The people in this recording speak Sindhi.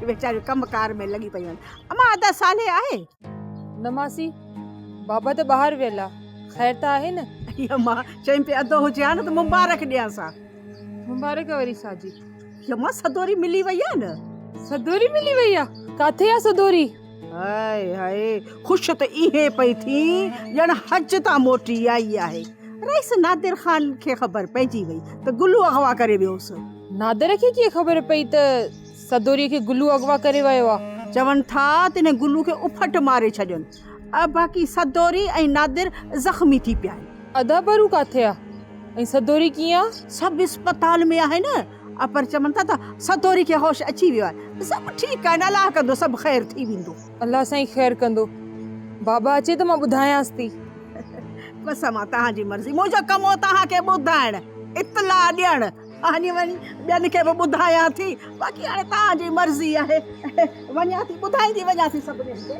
ويچاريون ڪم ڪار ۾ لڳي پيون آهن. امان ادا صالح آهي؟ نه ماسي، بابا ته ٻاهر ويل آ، خير ته آهي نه؟ اي امان، چئين پئي ادو هجي ها نه ته مبارڪ ڏيانس ها. مبارڪ وري ڇا جي؟ اي امان، سدوري ملي وئي آ نه. سدوري ملي وئي آ؟ ڪاٿي آ سدوري؟ هاء هاء، خوش ته ايئن پئي ٿي ڄڻ حج تان موٽي آئي آهي. رئيس نادر خان کي خبر پئجي وئي ته گلو اغوا ڪري ويو هوس. نادر کي ڪيئن خبر پئي ته سدوريء کي گلو اغوا ڪري ويو آ؟ چون ٿا تنهن گلو کي اڦٽ ماري ڇڏين. باقي سدوري ۽ نادر زخمي ٿي پيا آهن. ادا برو ڪاٿي آ ۽ سدوري ڪيئن آ؟ سڀ اسپتال ۾ آهن. پر چون ٿا ته سدوري کي هوش اچي ويو آهي. سڀ ٺيڪ آهن الله ڪندو سڀ خير ٿي ويندو. الله سائين خير ڪندو. بابا اچي ته مان ٻڌايانس ٿي. بس امان توهان جي مرضي. منهنجو ڪم هو توهان کي ٻڌائڻ، اطلاع ڏيڻ. وڃي وڃي ٻين کي به ٻڌايان ٿي. باقي هاڻي توهان جي مرضي آهي. وڃان ٿي ٻڌائيندي وڃان ٿي سڀني کي.